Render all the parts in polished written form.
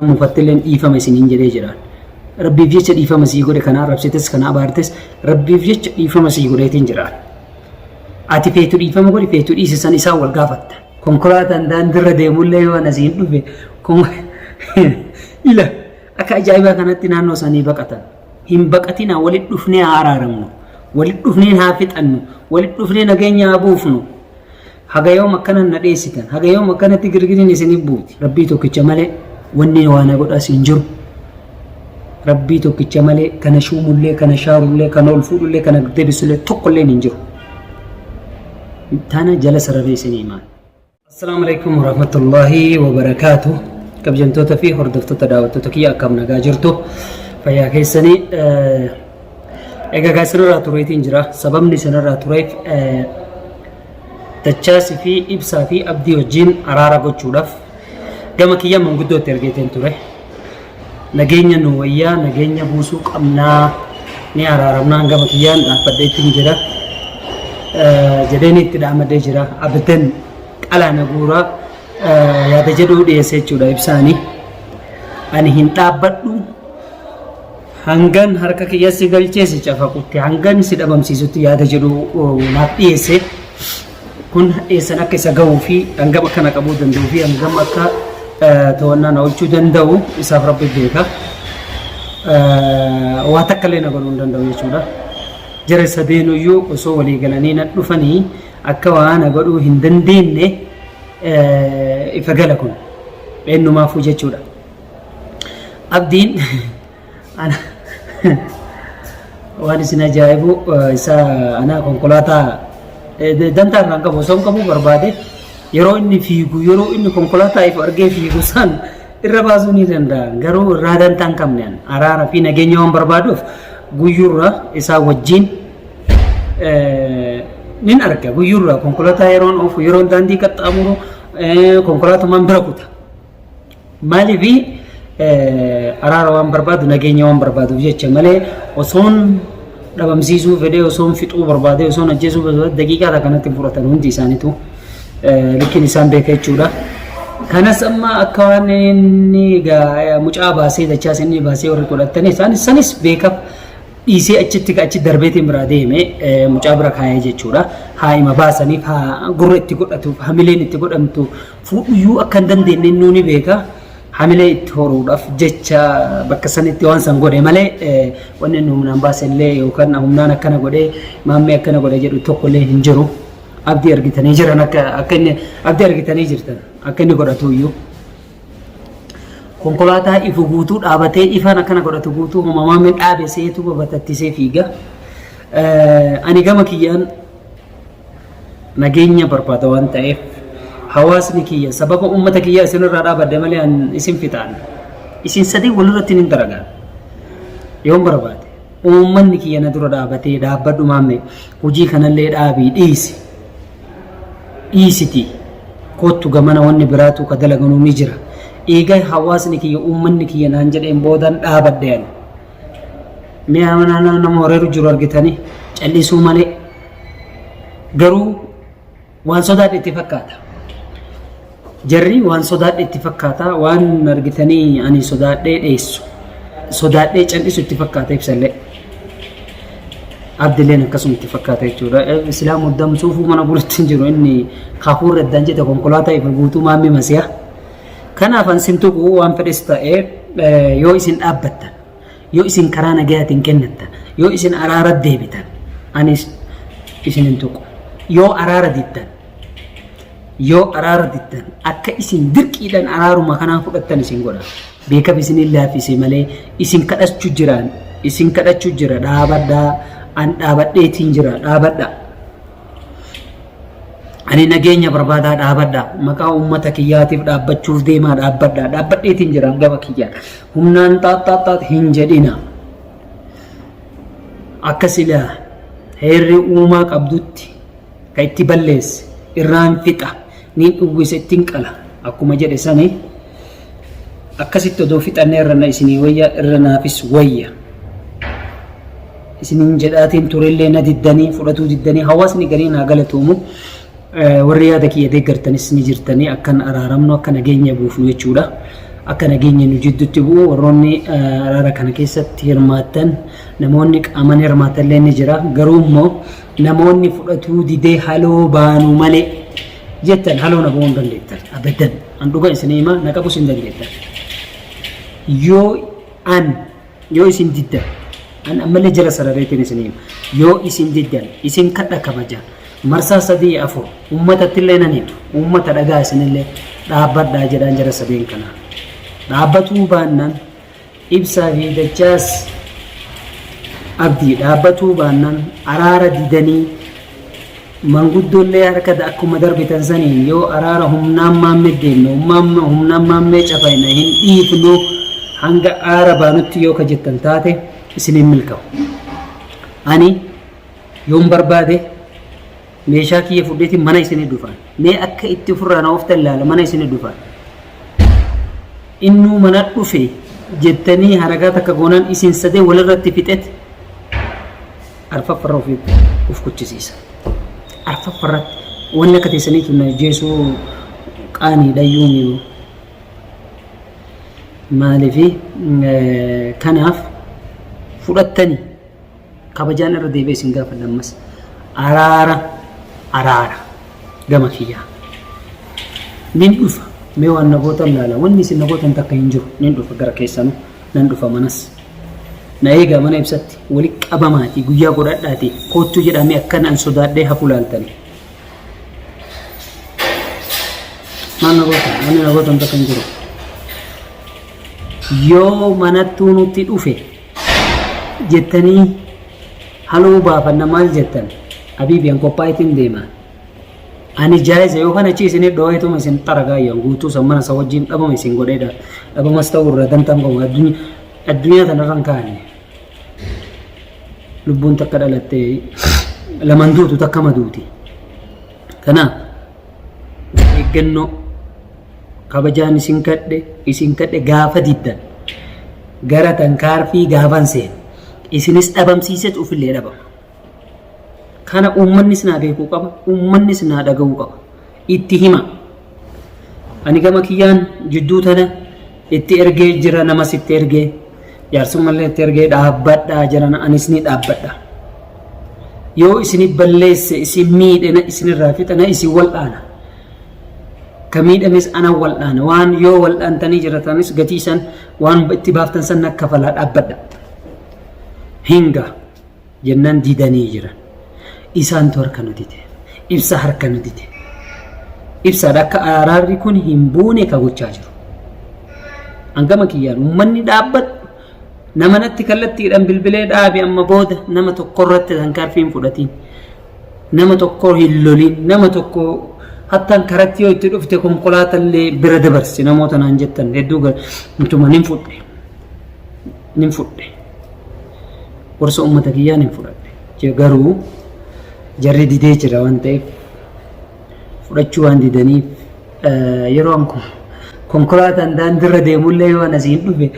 Mufattilleen dhiifama isiniin jedhee jiraan. Rabbiif jecha dhiifama sii godhe kana arrabsites kana abaartes Rabbiif jecha dhiifama sii godheetiin jiraan. Ati feetu dhiifama godhi feetu dhiisi san isaan wal gaafatta. Konkolaataan daandiirra deemullee yoo ana siin dhufe ila akka ajaa'ibaa kanatti naannoo sanii baqatan. Hin baqatinaa walitti dhufnee haa araaramnu. Walitti dhufnee haa fixannu. Walitti dhufnee nageenya haa buufnu. Haga yoom akkana na dheessitan? Haga yoom akkanatti girgiriin isiniif buuti? Rabbii tokkicha malee wanni waa na godhas hin jiru. Rabbii tokkicha malee kana shuumullee, kana shaarullee, kana ol fuudhullee, kana debisullee tokkolleen hin jiru. Tana jala sararee isinii himaan. Assalaamu alaikum warahmatullaahi wabarakaatu. Kabajamtoota fi hordoftoota daawwattoota kiyya akkam nagaa jirtu. Fayyaa keessanii egaa gaa isinirraa tureetiin jira. Sababni isinirraa tureef Dachaasi fi Ibsaa fi Abdii wajjin araara gochuudhaaf gama kiyya manguddootti ergeeteen ture. Nageenya nu wayyaa nageenya buusuu qabnaa ni araaramnaan gama kiyyaan dhaabbadheetiin jira. Jedheen itti dhaamadee jira. Abdan qalaa na guuraa yaada jedhuu dhiyeesse jechuudha ibsaanii. Ani hin dhaabbadhu Hangan harka kiyya si galchee si cafaqutti hangan si dhabamsiisutti yaada jedhu naaf dhiyeesse. Kun eessan akka isa gahuu fi hangam akka na qabuu danda'uu fi hangam akka to'annaa na oolchuu danda'u isaaf rabbi beeka. Waa takka illee na godhuu hin danda'u jechuudha. Jara sadeenuyyuu osoo walii galanii na dhufanii akka waa na godhuu hin dandeenye ifa gala kun eenyumaafuu jechuudha. Abdiin ana waan isin ajaa'ibu isa ana konkolaataa dantaa irraan qabu osoo hin qabu barbaade yeroo inni fiigu yeroo inni konkolaataa ifu argee fiigu san irra baasuu ni danda'a garuu irraa dantaa hin qabne an araara fi nageenya waan barbaaduuf guyyuurra isaa wajjin nin arga guyyuurra konkolaataa yeroon oofu yeroon daandii qaxxaamuru konkolaatumaan bira kuta. Maaliif araara waan barbaadu nageenya waan barbaaduuf jecha malee osoon dhabamsiisuu fedhee osoon fixuu barbaadee osoon ajjeesuu barbaadee daqiiqaa kanatti fudhatan hundi isaaniitu likkiin isaan beeka jechuudha. Kanas amma akka waan inni mucaa baasee dachaas inni baasee warri godhatanii isaan sanis beekaaf dhiisee achitti achi darbeetiin biraa deeme mucaa bira kaayee jechuudha. Haa ima baasaniif haa gurra itti godhatuuf hamileen itti godhamtu fuudhuyyuu akka hin dandeenye innuu ni beeka. Hamilee itti horuudhaaf jecha bakka sanitti waan san godhe malee wanni inni humnaan baase illee yookaan humnaan akkana godhe maammee akkana godhe jedhu tokko illee hin jiru. Abdii argitanii jiran akka akka inni abdii argitanii jirtan akka inni godhatu iyyuu. Konkolaataa ifu guutuu dhaabatee ifaan akkana godhatu guutuu homa maammeen dhaabe seetu babatattisee fiiga. Ani gama kiyyaan nageenya barbaada waan ta'eef hawaasni kiyya sababa uummata kiyyaa isinirraa dhaabadde malee an isin fixaan isin sadii walirratti hin dalagaan yoon barbaade uummanni kiyya na dura dhaabatee dhaabbadhu maamme hojii kanallee dhaabii dhiisi dhiisiti kottu gamana wanni biraatu ka dalaganuu ni jira eega hawaasni kiyya uummanni kiyya naan jedheen boodan dhaabadhe ani mi'a nama horeeru jiru argitanii callisuu malee Garuu waan sodaadhe itti fakkaata. Jarri waan sodaadhe itti fakkaata. Waan argitanii ani sodaadhee dheessu. Sodaadhee cal'isu itti fakkaata ibsallee. Abdileen akkasuma itti fakkaata jechuudha. Silaa muddamsuufuu mana bulutti hin jiru inni kafuurra addaan jedhe konkolaataa ifa guutuu maammi masiya. Kanaaf an sin tuqu waan fedhes ta'ee yoo isin dhaabbattan Yoo isin karaa nagayaatiin kennattan, yoo isin araara deebitan, anis isin hin tuqu. Yoo araara diddan, yoo araara diddan akka isin dirqiidhaan araaruma kanaa fudhattan isin godha. Beekaf isin hin laaffise malee isin kadhachu jiraan, isin kadhachu jira dhaabadhaa, an dhaabadheetiin jira dhaabadhaa. Ani nageenya barbaadaa dhaabadha. Maqaa uummata kiyyaatiif dhaabbachuuf deemaa dhaabbadha. Dhaabbadheetiin jira gama kiyyaan. Humnaan xaaxxaaxxaax hin jedhina. Akka silaa heerri uumaa qabdutti ka itti balleesse irraan fixa niin uwwisa ittiin qala akkuma jedhe sani akkasitti odoo fixannee irra na isinii wayya irra naafis wayya. Isinin jedhaatiin turellee na diddanii fudhatuu diddanii hawaasni gariin haa galatoomu. Warri yaada kiyya deeggartanis ni jirtanii akkan araaramnu akka nageenya buufnu jechuudha. Akka nageenyi nu jidduutti bu'u warroonni araara kana keessatti hirmaattan namoonni qaaman hirmaatan illee ni jira. Garuu immoo namoonni fudhatuu didee haloo baanu malee jettan haloo na bu'uu hin dandeettan. Abadan. An dhuga isin hima na qabus hin dandeettan. Yoo an yoo isin diddan an ammallee jala sarareetiin isin hima. Yoo isin diddan isin kadha kabaja. Marsaa 3 4 uummatattillee nan hima. Uummata dhagaa isinillee dhaabbadhaa jedhaan jara sadeen kanaa. Dhaabbatuu baannaan Ibsaa fi Dachaas Abdii dhaabbatuu baannaan araara didanii manguddoollee harka akkuma darbitan saniin yoo araara humnaan maammee deemne humnaan maammee cafayna hin dhiifnu hanga aara baanutti yoo ka jettan taate isiniin milkaa'u. Ani yoon barbaade meeshaa kiyya fudheetiin mana isinii dhufaan. Mee akka itti ofirraa na ooftan laala mana isinii dhufaan. Innuu mana dhufe jettanii harakaa takka goonaan isin sadee walirratti fixet arfaffarra ofii of kuchisiisa. Arfaffarratti wanni akka teessanii tun na ajjeesuu qaaniidha iyyuu mi'u. Maaliifi kanaaf fudhattanii kabajaan irra deebi'ee isin gaafadha ammas araara araara gama kiyyaa nin dhufa mee waan na gootan laala wanni isin na gootan takka hin jiru nin dhufa gara keessanu nan dhufa manas na eegaa mana ibsatti wali qabamaati guyyaa godhadhaati koottuu jedhamee akkan an sodaadhee hafu laaltani maal na gootan wanni na gootan takka hin jiru yoo manattuu nutti dhufe jettanii haloo baafanna maal jettan abiibi an qophaa'eetiin deema ani jaayiza yookaan achi isin dhoo'eetuma isin xaragaa yaan guutuu san mana isa wajjin dhabama isin godheedha dhabamas ta'uu irraa dantaan qabu addunyaa tanarra hin kaa'anne lubbuun takka dhalatte laman duutu takka maduuti kanaaf eeggannoo kabajaan isin kadhe isin kadhe gaafa diddan gara tankaarfii gaafan seenu isinis dhabamsiiset ufillee dhabama. Kana uummannis naa beekuu qaba, uummannis naa dhaga'uu qaba. Itti hima. Ani gama kiyyaan jidduu tana itti ergee jira namas itti ergee jaarsummallee itti ergee dhaabbadhaa jiran anis ni dhaabbadha. Yoo isin balleesse isin miidhe na isinirraa fixa na isin wal'aana. Ka miidhames ana wal'aana. Waan yoo wal'aantanii jiratanis gatii san waan itti baaftan san na kafalaa dhaabbadha. Hinga jennaan didanii jiran. Isaantu harka nu dide. Ibsa harka nu dide. Ibsaadha akka araarri kun hin buune ka gochaa jiru. Hangama kiyyaan uummanni dhaabbadhu nama natti kallattiidhaan bilbilee dhaabi amma booda nama tokkorratti tankaarfii hin fudhatiin. Nama tokko hin lolin, nama tokko hattaan karatti yoo itti dhufte konkolaatallee bira dabarsi namoota naan jettan hedduu utuma nin fudhe. Nin fudhe. Gorsa uummata kiyyaa nin fudhadhe. Garuu jarri didee jira waan ta'eef fudhachuu waan didaniif yeroo an konkolaataan daandiirra deemullee yoo an asiin dhufe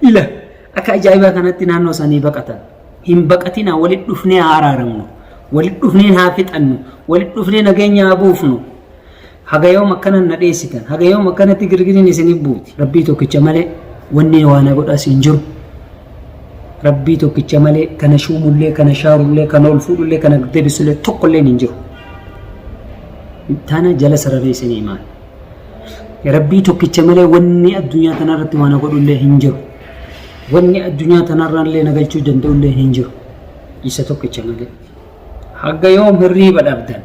ila akka ajaa'ibaa kanatti naannoo isaanii baqatan. Hin baqatinaa walitti dhufnee haa araaramnu. Walitti dhufnee haa fixannu. Walitti dhufnee nageenya haa buufnu. Haga yoom akkana na dheessitan. Haga yoom akkanatti girgiriin isinif buuti. Rabbii tokkicha malee wanni waa na godhas hin jiru. Rabbii tokkicha malee kana shuumullee, kana shaarullee, kana ol fuudhullee, kana deebisullee tokkolleen hin jiru. Tana jala sararee isinii himaan. Rabbii tokkicha malee wanni addunyaa tanarratti waa na godhullee hin jiru. Wanni addunyaa tanarraallee na galchuu danda'ullee hin jiru. Isa tokkicha malee. Haga yoom hirriiba dhabdan.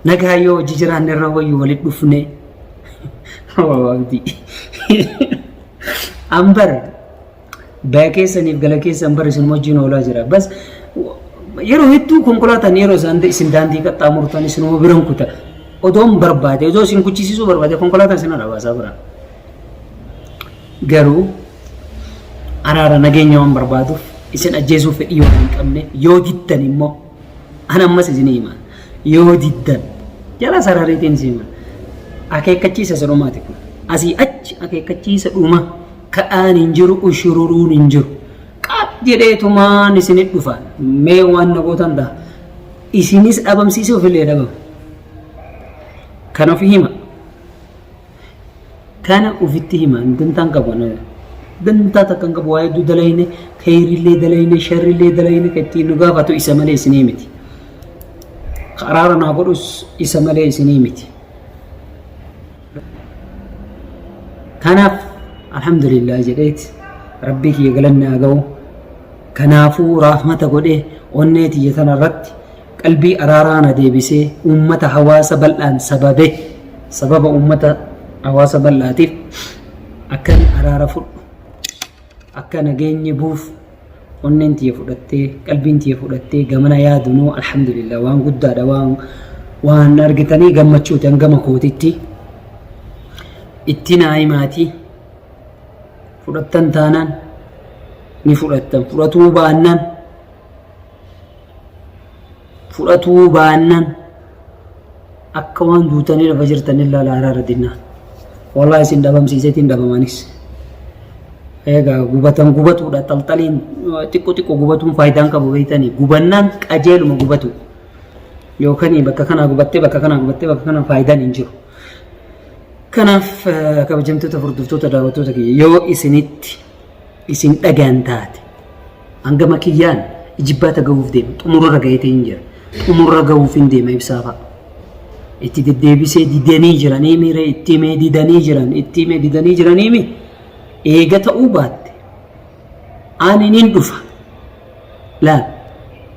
Nagaa yoo hojii jiraanne irra wayyu walitti dhufne. Abdii. Ambar baya keessaniif gala keessan bar isin wajjin oolaa jira. Bas yeroo hedduu konkolaataan yeroo isaan isin daandii qaxxaamurtan isinuma biran kuta. Odoon barbaade odoo isin kuchisiisuu barbaade konkolaataan isin arabaasaa bira. Garuu araara nageenya waan barbaaduuf isin ajjeesuu fedhii waan hin qabne yoo diddan immoo an ammas isin hima yoo diddan jala sarareetiin isin hima akeekkachiisa isa dhumaati kun asii achi akeekkachiisa dhuma kadhaan hin jiru ushururuun hin jiru qab jedheetumaan isinit dhufa mee waan na gootan ta'a isinis dhabamsiisee ofillee dhabama kan ofii hima. Kana ufitti hima dantaan qabu ana. Dantaa takka hin qabu waa hedduu dalayne kheyrillee dalayne sharrillee dalayne kan ittiin nu gaafatu isa malee isinii miti. Ka araara naa godhus isa malee isinii miti. Kanaaf alhamdulillah jedheet rabbii kiyya galanni haa ga'u. Kanaafuu raahmata godhee onnee tiyya tana irratti qalbii araaraa na deebisee uummata hawaasa bal'aan sababe sababa uummata hawaasa bal'aatiif akkan araara fudhu akka nageenyi buuf onneen tiyya fudhattee qalbiin tiyya fudhattee gamana yaadunuu alhamdulillah waan guddaadha waan waan argitanii gammachuuti hangama kootitti itti naa himaatii fudhattan taanaan ni fudhattan fudhatuu baannaan fudhatuu baannaan akka waan duutanii lafa jirtan ilaala araara dinnaan wallahi isin dhabamsiiseetiin dhabamanis egaa gubatan gubatuudha xalxaliin xiqqo xiqqo gubatuun faayidaan qabu beektanii gubannaan qajeeluma gubatu yookaan bakka kanaa gubattee bakka kanaa gubattee bakka kanaa faayidaan hin jiru. Kanaaf kabajamtoota hordoftoota daawwattoota kiyya yoo isinitti isin dhagaan taate hangama kiyyaan ijibbaata gahuuf deema xumurarra gaheetee hin jira xumurra gahuuf hin deema ibsaa fa'a. Itti deddeebisee didanii jiranii miiree itti himee didanii jiran itti himee didanii jiranii mi eega ta'uu baatte ani nin dhufa laal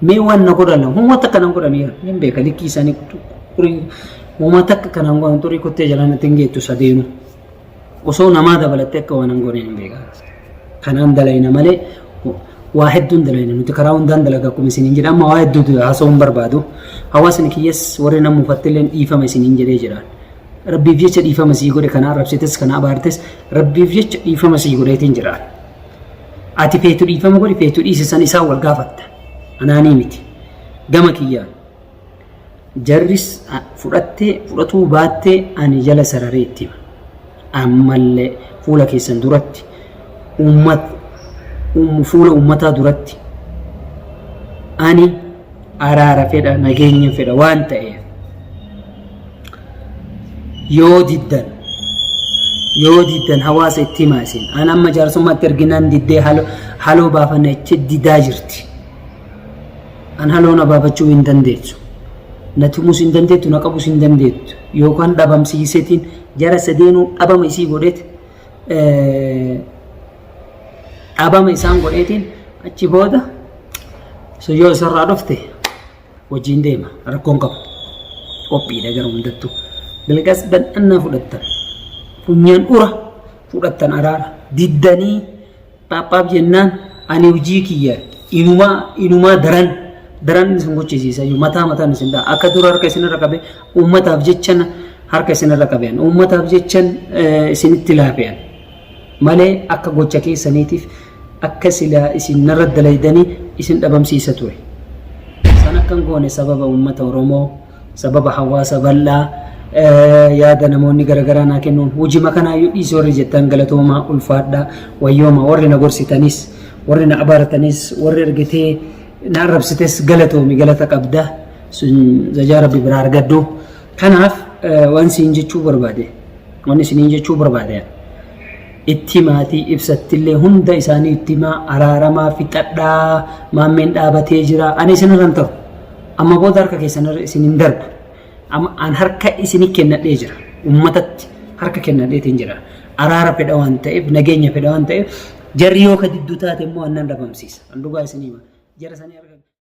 mee waan na godhan huma takka nan godhanii nin beeka likkii isaanii xurii huma takka kanaan godhan xurii kottee jalaa natti hin geettu sadeenu osoo namaa dabalattee akka waan hin goone hin beeka kanaan dalayna malee waa hedduun dalayna nuti karaa hundaan dalaga akkuma isiniin jedha amma waa hedduu haasa'uun barbaadu hawaasni kiyyas warri na muufattilleen dhiifama isiniin jedhee jiraan rabbiif jecha dhiifama sii godhe kana arrabsites kana abaartes rabbiif jecha dhiifama sii godheetiin jiraan Ati feetu dhiifama godhi feetu dhiisi san isaan wal gaafatta. Anaanii miti. Gama kiyyaan. Jarris fudhattee fudhatuu baattee ani jala sararee itti hima. Ammallee fuula keessan duratti uummat fuula uummataa duratti ani araara fedha nageenya fedha waan ta'eef yoo diddan yoo diddan hawaasa itti himaa isin an amma jaarsummaatti erginaan diddee haloo baafanna jettee didaa jirti an haloo na baafachuu hin dandeessu na tumuus hin dandeettu na qabus hin dandeettu yookaan dhabamsiisetiin jara sadeenuu dhabama isii godheet dhabama isaan godheetiin achi booda sun yoo isarraa dhufte wajjiin deema rakkoon qabu qophiidha gara hundattuu bilqas bal'annaa fudhattan funyaan ura fudhattan araara diddanii phaaphaaf jennaan ani hojii kiyya inumaa inumaa daran daran isin gochisiisa mataa mataan isin ta'a akka dura harka isinirra qabe uummataaf jechan harka isinirra qabean uummataaf jechan isinitti laafean malee akka gocha keessaniitiif akka silaa isin narra dalaydanii isin dhabamsiisa ture. San akka hin goone sababa uummata Oromoo, sababa hawaasa bal'aa, yaada namoonni garaagaraa naa kennuun hojima kanaayyuu dhiisi warri jettan galatoomaa ulfaadhaa wayyooma warri na gorsitanis warri na abaartanis warri argitee na arrabsites galatoomi galata qabda sun zajaa rabbi biraa argadhu. Kanaaf waan siin jechuu barbaade waan isiniin jechuu barbaade itti himaatii ibsattillee hunda isaanii itti himaa araaramaa fixadhaa maammeen dhaabatee jira ani isinirra hin taru amma booda harka keessanirra isin hin darbu amma an harka isini kennadhee jira ummatatti harka kennadheetiin jira araara fedha waan ta'eef nageenya fedha waan ta'eef jarri yoo ka didduu taate immoo annan dhabamsiisa an dhugaa isinii hima jara sanii harka